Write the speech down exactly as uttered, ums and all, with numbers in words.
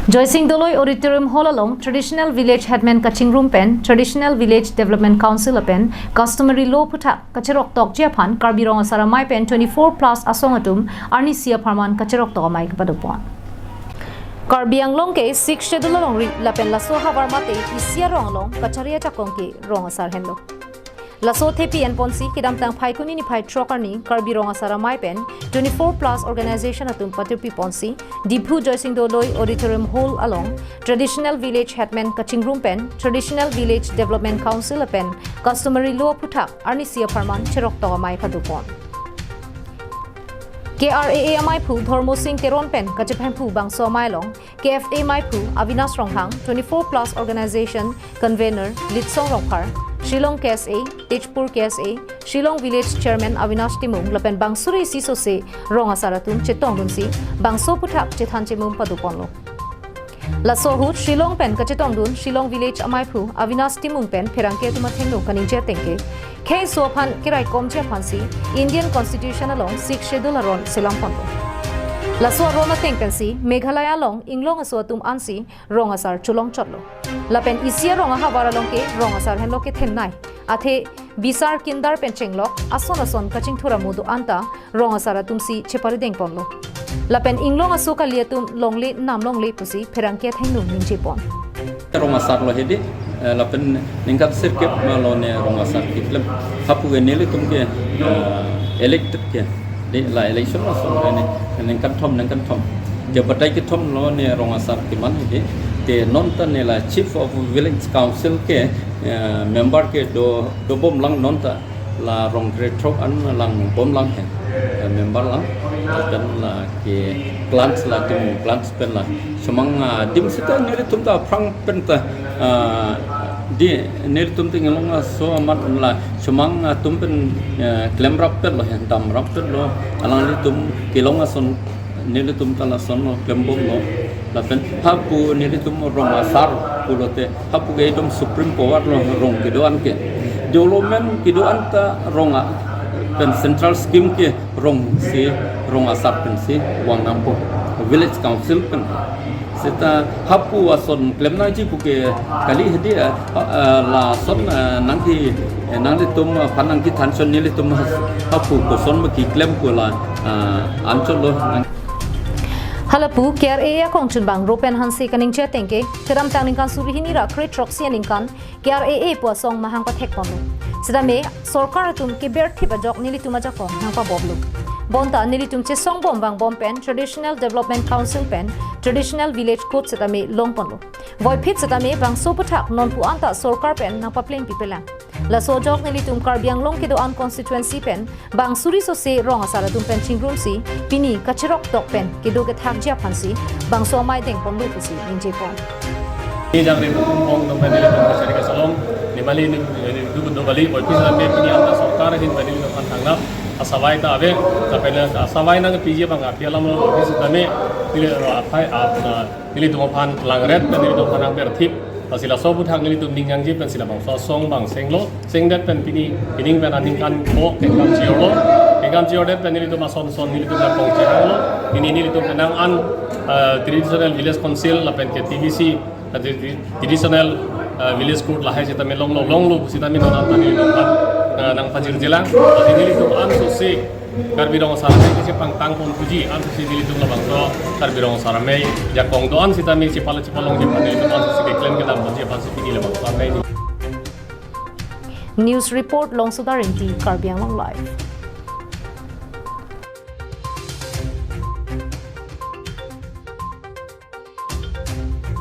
Joysing Doloi Auditorium Hall along Traditional Village Headman kachingrum pen Traditional Village Development Council lapen Customary Law aphuthak kacherok tokji aphan Karbi Rong Asar Amei pen twenty-four plus asong atum arnisi apharman kacherok tok amei kepadopon. Karbi Anglong ke Sixth Schedule alongri lapen laso ahavar mate isi arong along kachari ajakong ke Rong Asar henlo. Laso thepi enponsi kedamtang Phaikuni niphai throk arni Karbi Rong Asar Amei pen twenty-four plus organization atum patirpi ponsi Diphu Joysing Doloi Auditorium Hall along Traditional Village Headman kachingrum pen Traditional Village Development Council lapen Customary Law aphuthak arnisi apharman cherok tok amei padopon. K R A A ameiphu Dhormo Sing Teron pen kachephemphu bangso amei along K F A ameiphu Avinash Ronghang, twenty-four plus organization convener Litsong Rongphar, Shillong K S A, Tezpur K S A, Shillong Village Chairman Avinash Timung lapen bang suri isi sose Rong Asar atum chetongdunsi bangso aphuthak chethan chemum padoponlo. Laso ahut Shillong pen kachetongdun Shillong Village ameiphu Avinash Timung pen pherangke atum athengno kaningje ateng ke khei so aphan keraikomji aphansi Indian Constitution along Sixth Schedule aron selam ponlo. Laso aron ateng pensi Meghalaya along inglong aso atum ansi Rong Asar cholong chotlo. Lapen isi arong ahavar along ke Rong Asar henlo kethenei. Athe bisar kindar pen chenglok ason ason kachingthur amo do-an ta Rong Asar atumsi cheparideng ponlo. Lapen inglong aso kali atum longle nam longle pusi pherangke athengno ningje pon. Rong Asar lo hedi, eh, lapen ningkan sirkep ma lo ne Rong Asar keklem. Hapu ke nelitum ke, eh, elected ke, di la election lo so ne, ningkan thom, ningkan thom. Ke batai kethom lo ne Rong Asar keman hedi. Ke non ta ne la Chief of Village Council ke, eh, member ke do, dobom lang non ta la rong krethrok an lang bom lang he, eh, member lang, lapen la ke clans latum clans pen la semang, ah, adim seta nelitum ta aphrang pen ta, ah, di nelitum ta inglong aso amat la semang atum pen, eh, klemrap pen lo he, damrap pen lo, alanglitum kelong ason nelitum ta lasonlo klembomlo. Lapen hapu nelitum Rong Asar pulote hapu ke itum supreme power lo rong kedo-an ke. Development kedo-an ta rong a-, pen central scheme ke rongsi, Rong Asar pensi vang nangpo, village council pen. Seta hapu ason klem nangji pu ke kali hedi, eh, eh, lason, eh, nangke, eh, nanglitum, eh, aphan nangkethan chot nelitum hapu koson ma keklem pu la, eh, anchot lo nang. Halapu K R A A akongchunbang Ropen Hanse kaningje ateng ke, kedamtang ningkan suri hini ra kre throksi aningkan K R A A pu asong mahang pathek ponlo. Setame sorkar atum keber thip ajok nelitum ajakong nangpaboblo. Bonta nelitum chesong bom vang bom pen Traditional Development Council pen Traditional Village Code setame long ponlo. Voiphit setame bangso aphuthak nonpu anta sorkar pen nangpapleng pipelang. Laso ajok nelitum Karbi Anglong kedo-an constituency pen bang suri sose Rong Asar atum pen chingrumsi pini kacherok tok pen kedo kethakji aphansi bangso amei deng ponlo pusi ningje pon. Ni jangre bukung kong dong pen nelitum kachari kasalong, ni mali ni, ni du do bali, voiphit setame pini anta sorkar ahin pen nelitum aphan thangnat asawai ta ave, lapen asawai nangpiji abang api alam lo, voiphit setame neli, aphai, ap, nelitum aphan langret pen nelitum aphan nangber thip. Lasi laso aphuthak nelitum ning nangji pensi labangso asong bang senglo, sengdet pen pini, pining pen aningkan ko kengkam chiorlo, kengkam chiordet pen nelitum ason son nelitum ajakong chehanglo, pini nelitum penang an, eh, Traditional Village Council lapen ke T V C, eh, Traditional, eh, Village Code lahai sitame longlo, longlo sitame non anta nelitum aphan, eh, nangpajirjelang, lasi nelitum an sose Karbi Rong Asar Amei kechepangtang pon puji, ansi nelitum labangso Karbi Rong Asar Amei ajakong do-an sitame chepalo chepalongji aphan nelitum ansi keklem kedam ponji aphansi pini labangso amei ni. News report Longsodar Ingti, Karbi Anglong Live.